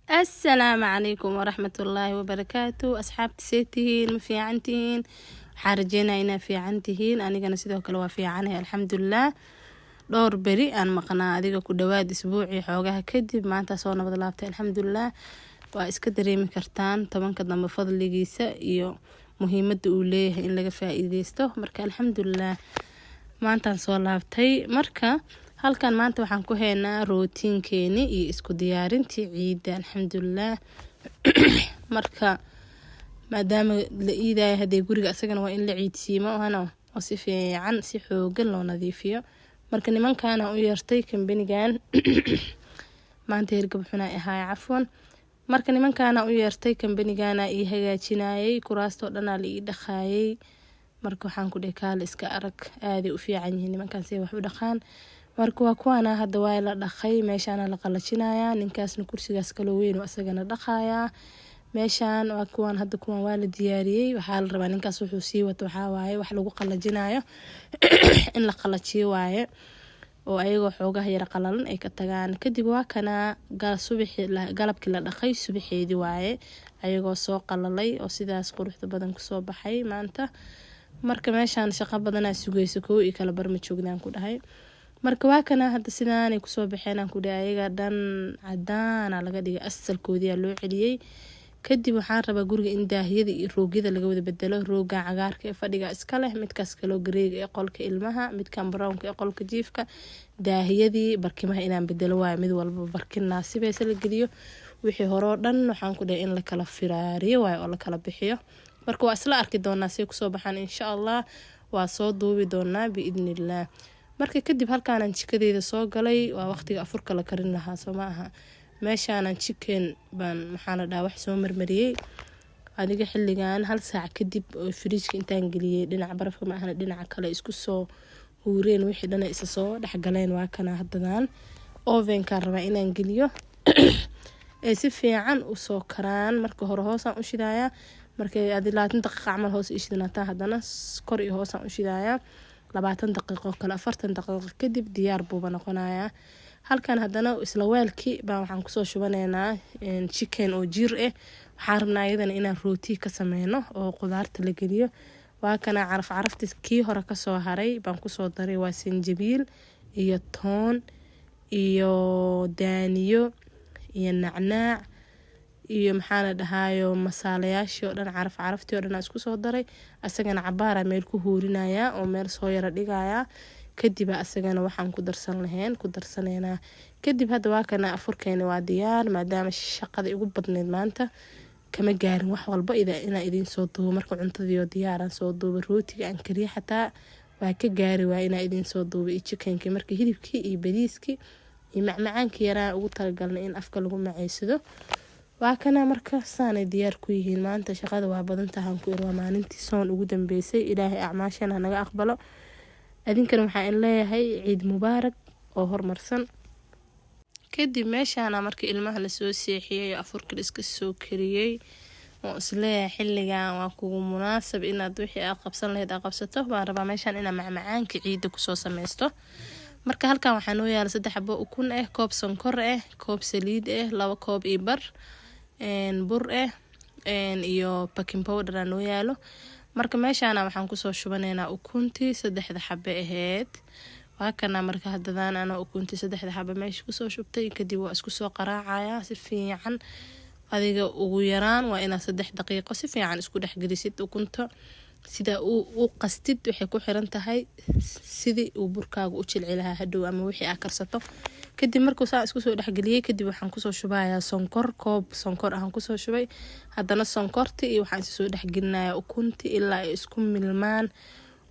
Asalaamu calaykum waraxmatullaahi wabarakaatu. Asxaabta, see tihiin? Ma fiican tihiin? Waxaan rajeynaya inaa fiican tihiin. Anigana sidoo kale waa fiicanahay, alxamdulilah. Dhowr beri aan maqnaa, adiga ku dhawaad isbuucii xoogaha kadib maanta soo nabad laabtay, alxamdulilah. Waa iska dareemi kartaan 10-ka dambe fadligiisa iyo muhiimada uu leeyahay in laga faa-iideysto. Marka alxamdulilah, maantaan soo laabtay. Marka halkan maanta waxaan ku haynaa rootiinkeeni iyo isku diyaarintii ciidda, alxamdulilah. Marka maadaama la iidayo hadee guriga asagana waa in la ciidsiimo ahano oo si fiican, si xoogan loo nadiifiyo. Marka nimankaana u yeertay kambanigan maanta, hergab xunaa ahaay, cafwan. Marka nimankaana u yeertay kambanigana ii hagaajinayay, kuraastoo dhanaa la ii dhaqaayay. Marka waxaan ku dhihi, kaale iska arag, aaday u fiican yihiin nimankan say wax u dhaqaan. Marka waa kuwaana hadda waa la dhaqay, meeshaana la qalajinayaa. Ninkaasna kursigaas kaloo weyn oo asagana dhaqayaa. Meeshaan waa kuwaan hadda, kuwaan waa la diyaariyey. Waxaa la rabaa ninkaas wuxuu sii wato waxaa waaye wax lagu qalajinayo in la qalajiyo waaye, oo ayagoo xoogaha yara qalalan ay ka tagaan. Kadib waa kana subaxi, galabkii la dhaqay subaxeedii waaye, ayagoo soo qalalay oo sidaas quruxda badan kusoo baxay maanta. Marka meeshaan shaqo badanaa sugayso, kow iyo kala bar ma joogdaan ku dhahay. Marka waa kana hadda sidaanay kusoo baxeen, aan ku dhahay. Ayaga dhan cadaana laga dhigay, asalkoodiyaa loo celiyey. Kadib waxaan rabaa guriga in daahiyada iyo roogyada laga wada bedelo. Rooga cagaarka ee fadhiga iska leh, midkaas kaloo greyga ee qolka ilmaha, midkan brownka ee qolka jiifka, daahiyadii, barkimaha inaan bedelo waayo, mid walba barkin naasibaysa la geliyo. Wixii horoo dhan waxaan ku dhahay in lakala firaariyo waayo oo lakala bixiyo. Marka waa isla arki doonaa say kusoo baxaan, insha Allah. Waa soo duubi doonaa biidnillaah. Marka kadib halkaanaan jikadeeda soo galay, waa waqtiga afurka la karin lahaa, soo ma aha? Meeshaanan chicken baan, maxaa la dhahaa, wax soo marmariyey. Adiga xilligan hal saac kadib oo fridgeka intaan geliyey, dhinaca barafka ma ahana, dhinaca kale isku soo huureen, wixii dhana isa soo dhexgaleen. Waa kana haddadan ovenkaan rabaa inaan geliyo ay si fiican usoo karaan. Marka hore hoosaan u shidayaa. Markay adi 20 daqiiqa camal hoos ii shidnaataa, haddana kor iyo hoosaan u shidayaa 20 daqiiqo kale. 40 daqiiqo kadib diyaar buuba noqonayaa. Halkan haddana isla weelkii baa waxaan kusoo shubaneynaa chicken oo jiir ah. Waxaan rabnaa iyadana inaan rooti ka sameyno oo qudaarta la geliyo. Waa kana caraf carafti kii hore kasoo haray baan kusoo daray. Waa sanjabiil iyo toon iyo daaniyo iyo nacnaac iyo, maxaa la dhahaayo, masaalayaashii oo dhan, caraf caraftii oo dhan aan isku soo daray. Asagana cabaara meel ku huurinayaa oo meel soo yara dhigayaa. Kadiba asagana waxaan ku darsan lahayn ku darsaneynaa. Kadib hadda waa kana afurkeeni, waa diyaar. Maadaama shaqada igu badneyd maanta, kama gaarin wax walba inaa idiin soo duubo. Marka cuntadiioo diyaaraan soo duuba, rootiga aan kariya xataa waa ka gaari waa inaa idiin soo duuba, iyo chickenkii. Marka hilibkii iyo bariiskii iyo macmacaankii yaraa ugu talagalnay in afka lagu maceysado waa kana. Marka saanay diyaar ku yihiin. Maanta shaqada waa badan tahan ku ir. Waa maalintii soon ugu dambeysay. Ilaahay acmaashana hanaga aqbalo. Adinkana waxaa in leeyahay ciid mubaarak oo horumarsan. Kadib meeshaana marka ilmaha lasoo seexiyey oo afurka la iska soo kariyey, oo isleeyahay xilligan waa kugu munaasab inaad wixii aad qabsan lahayd aad qabsato, baan rabaa meeshaan inaa macmacaanka ciidda kusoo sameysto. Marka halkan waxaa noo yaala saddex xabo ukun ah, koob sonkor ah, koob saliid ah, 2 koob iyo bar bur ah iyo baking powder aa noo yaalo. Marka meeshaana waxaan kusoo shubaneynaa ukuntii saddexda xabe ahayd. Waa kana marka hadadaan anoo ukuntii saddexda xabe meesha kusoo shubtay. Kadib waa isku soo qaraacayaa si fiican. Adiga ugu yaraan waa inaad 3 daqiiqo si fiican isku dhexgelisid ukunta. Sida u qastid waxay ku xiran tahay sidii uu burkaaga u jilci lahaa hadhow ama wixii aa karsato. Kadib markuu saa isku soo dhexgeliyey, kadib waxaan kusoo shubayaa sonkor. Koob sonkor ahaan kusoo shubay. Haddana sonkorti iyo waxaan isoo dhexgelinayaa ukunti ilaa ay isku milmaan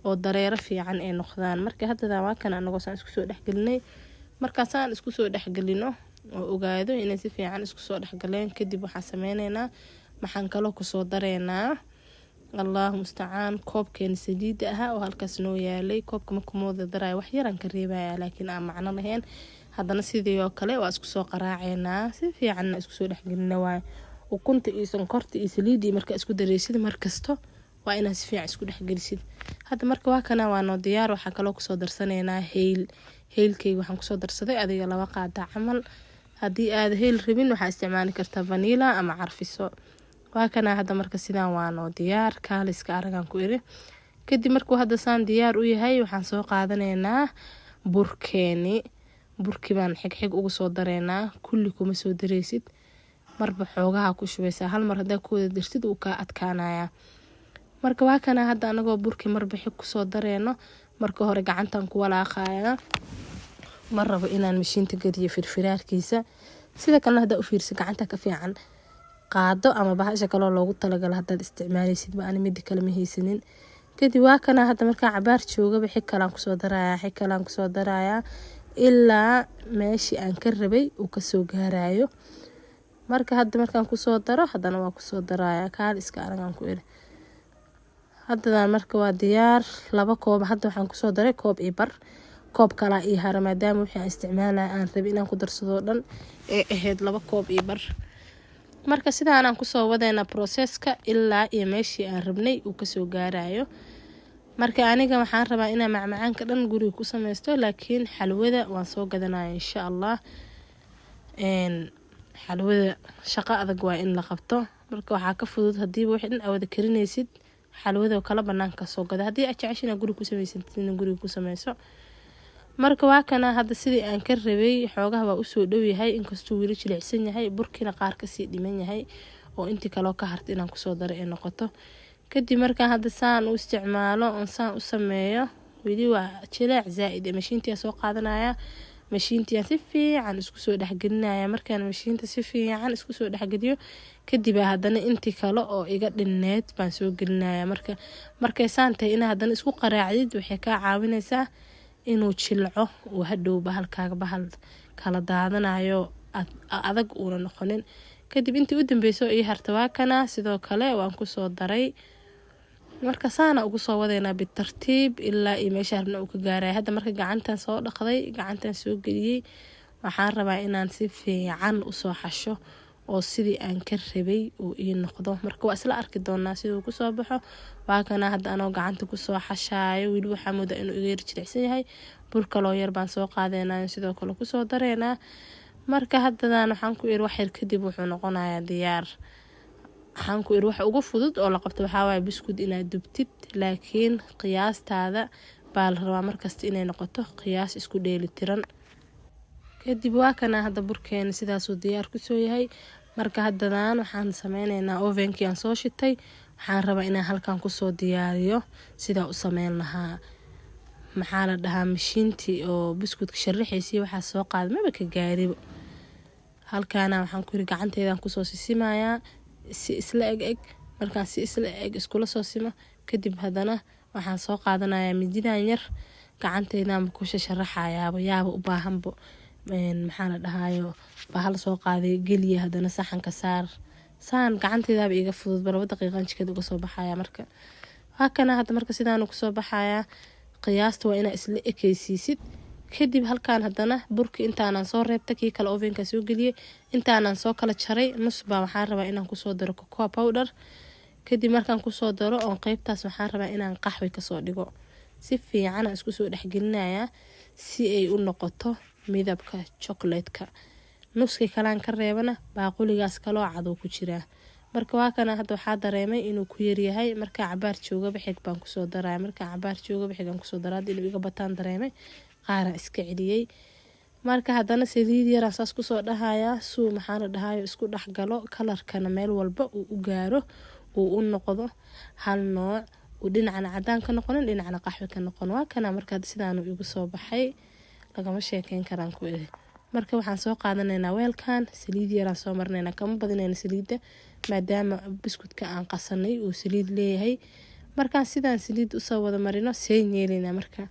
oo dareero fiican ay noqdaan. Marka haddadan waa kana anagoo saan isku soo dhexgelinay. Markaasaan isku soo dhexgelino oo ogaado inay si fiican isku soo dhexgaleen, kadib waxaan sameyneynaa, maxaan kaloo kusoo dareynaa, Allahu mustacaan, koobkeena saliida ahaa oo halkaas noo yaalay. Koobka markumooda daraya, wax yaraan ka reebaya laakiin aan macno lahayn. Haddana sidii oo kale waa isku soo qaraaceynaa, si fiicanna isku soo dhexgelina waayo ukunta iyo sonkorta iyo saliidii. Markaa isku dareysid, markasto waa inaad si fiican isku dhexgelisid. Hadda marka waa kana, waa noo diyaar. Waxaa kaloo kusoo darsaneynaa hayl. Haylkeyga waxaan kusoo darsaday adiga 2 qaada camal. Haddii aad heel rabin, waxaa isticmaali kartaa vanilla ama carfiso. Waa kana hadda marka sidaan waanoo diyaar, kaaliska aragaan ku iri. Kadib markuu hadda saan diyaar u yahay, waxaan soo qaadanaynaa burkeeni. Burki baan xigxig ugu soo dareynaa. Kulli kuma soo dareysid, marba xoogaha ku shubeysaa. Hal mar haddaa ku wada dirtid, wuu kaa adkaanayaa. Marka waa kana hadda anagoo burki marba xig kusoo dareyno. Marka hore gacantan ku walaaqaya, ma rabo inaan mashiinta gadiyo firfiraarkiisa. Sida kalena haddaa u fiirsa, gacanta ka fiican qaado ama bahasha kaloo loogu talagalo haddaad isticmaaleysid ba. Ani mida kale ma haysanin. Kadib waa kana hadda markaa cabaar joogaba, xig kalaan kusoo darayaa, xig kalaan kusoo darayaa, ilaa meeshii aan ka rabay uu kasoo gaarayo. Marka hadda markaan kusoo daro, haddana waa kusoo darayaa. Kaal iska aragaan ku iri. Haddadan marka waa diyaar. 2 koob hadda waxaan kusoo daray, koob iyo bar. Koob kalaa ii hara, maadaama wixii aan isticmaalaya aan rabay inaan ku darsadoo dhan ee ahayd 2 koob iyo bar. Marka sidaanaan kusoo wadeynaa processka ilaa iyo meeshii aan rabnay uu kasoo gaarayo. Marka aniga waxaan rabaa inaan macmacaanka dhan guriga ku sameysto, laakiin xalwada waan soo gadanaya, insha Allah. Xalwada shaqo adag waa in la qabto. Marka waxaa ka fudud, hadiiba wixii dhan aad wada karinaysid, xalwada kala banaanka soo gada. Haddii aad jecesha inaad guriga ku sameysatidna, guriga ku sameyso. Marka waa kana hadda sidii aan ka rabay. Xoogaha waa usoo dhow yahay, inkastuu weli jilicsan yahay, burkina qaar kasii dhiman yahay oo intii kaloo ka harta inaan kusoo daro ay noqoto. Kadib markaan hadda saan u isticmaalo oon saan u sameeyo, weli waa jileec zaa-id. Mashiintiyaa soo qaadanaya, mashiintiyaa si fiican isku soo dhexgelinaya. Markaan mashiinta si fiican isku soo dhexgeliyo kadib, haddana intii kale oo iga dhinneed baan soo gelinaya. Marka markay saan tahay, inaa haddana isku qaraacdid waxay kaa caawineysaa inuu jilco, uu hadhow bahalkaaga bahal kala daadanayo adag uuna noqonin. Kadib intii u dambeyso ii harta waa kana, sidoo kale waan kusoo daray. Marka saana ugu soo wadeynaa bitartiib ilaa iyo meesha rabna uu ka gaaraya. Hadda marka gacantan soo dhaqday, gacantan soo geliyey, waxaan rabaa inaan si fiican usoo xasho oo sidii aan ka rabay uu ii noqdo. Marka waa isla arki doonaa siduu kusoo baxo. Waa kana hadda anoo gacanta kusoo xashaayo. Weli waxaa moodaa inuu iga yar jilicsan yahay. Bur kaloo yar baan soo qaadeynaa, sidoo kale kusoo dareynaa. Marka haddadan waxaan ku iri, wax yar kadib wuxuu noqonayaa diyaar. Waxaan ku iri, waxa ugu fudud oo la qabto waxaa waaye buskud inaad dubtid, laakiin qiyaastaada baa la rabaa markasta inay noqoto qiyaas isku dheeli tiran. Kadib waa kana hadda burkeena sidaasuu diyaar kusoo yahay. Marka haddadan waxaan sameyneynaa, ovenkii aan soo shitay, waxaan rabaa inaan halkan kusoo diyaariyo sidaa u sameyn lahaa. Maxaa la dhahaa, mashiintii oo buskudka sharaxaysay waxaa soo qaada maba ka gaaribo. Halkaana waxaan ku yiri, gacanteedaan kusoo sisimayaa si isla eg eg. Markaan si isla eg iskula soo simo kadib, haddana waxaan soo qaadanayaa mididan yar, gacanteydanba ku shasharaxayaaba. Yaaba u baahanbo, maxaa la dhahayo, bahal soo qaaday geliya, haddana saxanka saar. Saan gacanteedaaba iga fududba, 2 daqiiqan jikada uga soo baxaya. Marka waa kana hadda marka sidaanu kusoo baxayaa. Qiyaasta waa inaa isla ekeysiisid. Kadib halkaan haddana burki intaanan soo reebta, kii kale ovenka soo geliyey, intaanan soo kala jaray. Nus baa waxaan rabaa inaan kusoo daro cocoa powder. Kadib markaan kusoo daro oon qeybtaas, waxaan rabaa inaan qaxwi kasoo dhigo. Si fiican aan isku soo dhexgelinayaa si ay u noqoto midabka chocolate-ka. Nuskii kalaan ka reebana baaquligaas kaloo cadow ku jiraa. Marka waa kana hadda waxaa dareemay inuu ku yaryahay. Markaa cabaar joogaba xig baan kusoo daraya, markaa cabaar joogaba xigaan kusoo dara. Hadda inuu iga bataan dareemay, qaaraan iska celiyey. Marka haddana saliid yaraan saas kusoo dhahayaa, suu maxaa la dhahayo isku dhexgalo, kalarkana meel walba uu u gaaro, uu u noqdo hal nooc, uu dhinacna cadaan ka noqonin, dhinacna qaxwi ka noqon. Waa kana marka sidaanu igu soo baxay, lagama sheekeyn karaan ku iri. Marka waxaan soo qaadanaynaa weelkan, saliid yaraan soo marinaynaa. Kama badinayna saliidda, maadaama buskudka aan qasanay uu saliid leeyahay. Markaan sidaan saliid usoo wada marino, seen yeelaynaa? Marka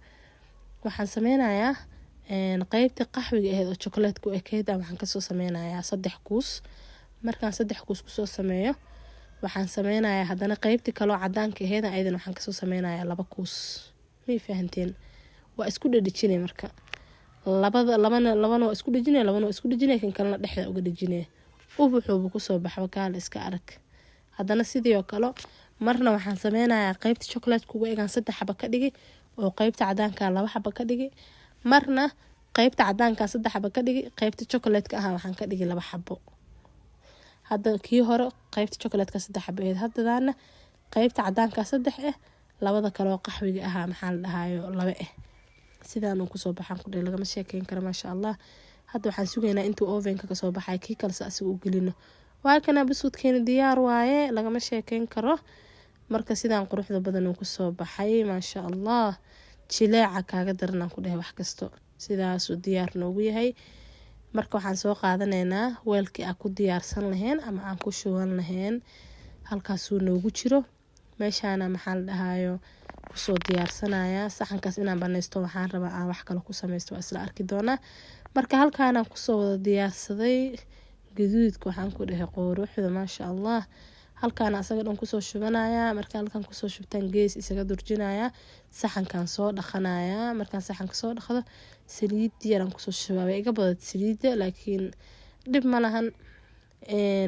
waxaan sameynayaa, qeybta qaxwiga ahayd oo chocolate ku ekeyd waxaan kasoo sameynayaa 3 kuus. Markaan 3 kuus kusoo sameeyo, waxaan sameynayaa haddana qeybtii kaloo cadaanka ahayd, ayadan waxaan kasoo sameynayaa 2 kuus. May fahanteen? Waa isku dhadhejinay. Marka labada labana, labana waa isku dhejinay, labana waa isku dhejinay, kan kalena dhexda uga dhejinay. Ubuxuuba kusoo baxba, kaala iska arag. Haddana sidii oo kale, marna waxaan sameynayaa qeybta chocolate kuga egaan 3 xaba ka dhigi oo qeybta cadaanka 2 xaba ka dhigi. Marna Qeybta cadaanka 3 xabo ka dhigi, qeybta chocolate-ka ah waxaan ka dhigi 2 xabo. Hadda kii hore qeybta chocolate-ka 3 xabo ahayd, haddana qeybta cadaanka 3 ah, labada kale oo qaxwiga ahaa maxaa la dhahayo 2 ah. Sidaan uu kusoo baxaan ku dhahay, lagama sheekeyn karo, maasha Allah. Hadda waxaan sugaynaa intuu ovenka kasoo baxay, kii kalese asiga u gelino. Waa kana buskudkeena diyaar waaye, lagama sheekeyn karo. Marka sidaan quruxda badan uu kusoo baxay, maasha Allah. Jileeca kaaga daranaan ku dhahay, wax kasto sidaasuu diyaar noogu yahay. Marka waxaan soo qaadanaynaa weelkii aan ku diyaarsan lahayn ama aan ku shuban lahayn, halkaasuu noogu jiro. Meeshaana maxaa la dhahayo kusoo diyaarsanayaa saxankaas inaan banaysto, waxaan rabaa aan wax kale ku sameysto, waa isla arki doonaa. Marka halkaanaan kusoo wada diyaarsaday gaduudka, waxaan ku dhahay quruxda, maasha Allah. Halkaana asaga dhan kusoo shubanayaa. Marka halkan kusoo shubtaan, gees isaga durjinayaa, saxankan soo dhaqanayaa. Markaan saxanka soo dhaqdo, saliid yaraan kusoo shubaa. Way iga badat saliidda, laakiin dhib ma lahan.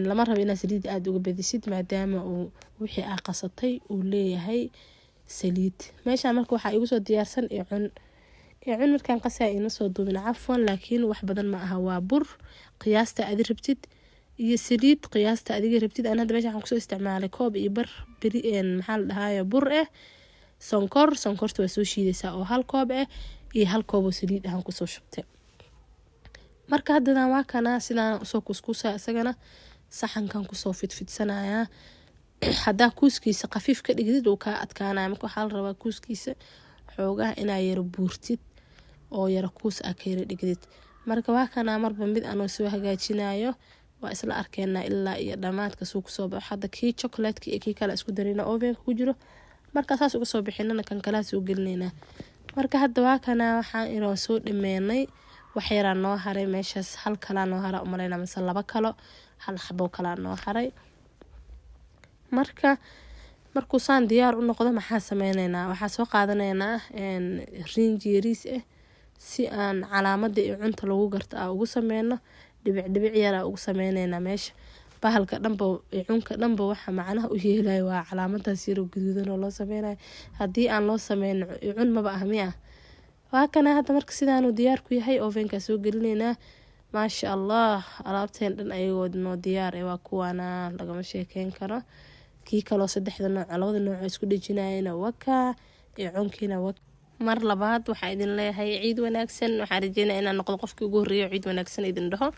Lama rabo inaad saliidda aada uga badisid, maadaama uu wixii aa qasatay uu leeyahay saliid. Meeshaan marka waxaa igu soo diyaarsan icun. Icun markaan qasaya ima soo duubin, cafwan, laakiin wax badan ma aha. Waa bur qiyaasta adi rabtid iyo saliid qiyaasta adiga rabtid. Aan hadda meesha waxaan kusoo isticmaalay koob iyo bar beri maxaa la dhahayo bur ah, sonkor, sonkorta waa soo shiidaysaa, oo 1 koob ah iyo 1 koob oo saliid ahaan kusoo shubtay. Marka haddadan waa kana sidaan usoo kuskuusa, isagana saxankan kusoo fidfidsanayaa. Haddaa kuuskiisa khafiif ka dhigdid, uu kaa adkaanaya. Marka waxaa la rabaa kuuskiisa xoogaha inaa yaro buurtid oo yaro kuus aa ka yara dhigdid. Marka waa kanaa, marba mid anoo soo hagaajinayo, waa isla arkeenaa ilaa iyo dhamaadka suu kusoo baxo. Hadda kii chocolateka iyo kii kale isku darina ovenka ku jiro. Marka saas uga soo bixinana, kan kalaa soo gelinaynaa. Marka hadda waa kanaa, waxaan inoo soo dhameynay, wax yaraa noo haray meeshaas, hal kalaa noo hara umaleyna mise 2 kalo, hal xabo kalaa noo haray. Marka markuu saan diyaar u noqdo, maxaa sameyneynaa? Waxaa soo qaadanaynaa rinji yariis ah si aan calaamada iyo cunta lagu garto aa ugu sameyno. Dhibic dhibic yar aa ugu sameyneynaa meesha. Bahalka dhanba, cunka dhanba, waxa macnaha u yeelayo waa calaamadaas yaro guduudan oo loo sameynayo. Haddii aan loo sameyn, cun maba ah miya. Waa kana hadda marka sidaanuu diyaar ku yahay, ovenkaa soo gelineynaa. Maasha Allah, alaabteen dhan ayagoo noo diyaar eh waa kuwaana, lagama sheekeyn karo. Kii kaloo saddexda nooc, labada nooc oo isku dhejinayana wakaa, iyo cunkiina waka. Mar labaad waxaa idin leeyahay ciid wanaagsan. Waxaan rajeynaya inaan noqdo qofkii ugu horreeyo ciid wanaagsan idin dhaho.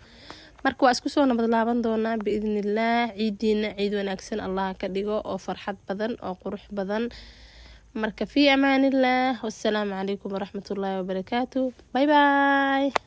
Marka waa isku soo nabad laaban doonaa biidnillaah. Ciidiina ciid wanaagsan Allah ka dhigo, oo farxad badan oo qurux badan. Marka fii amaanillaah, wassalaamu calaykum waraxmatullaahi wabarakaatu. Bye bye.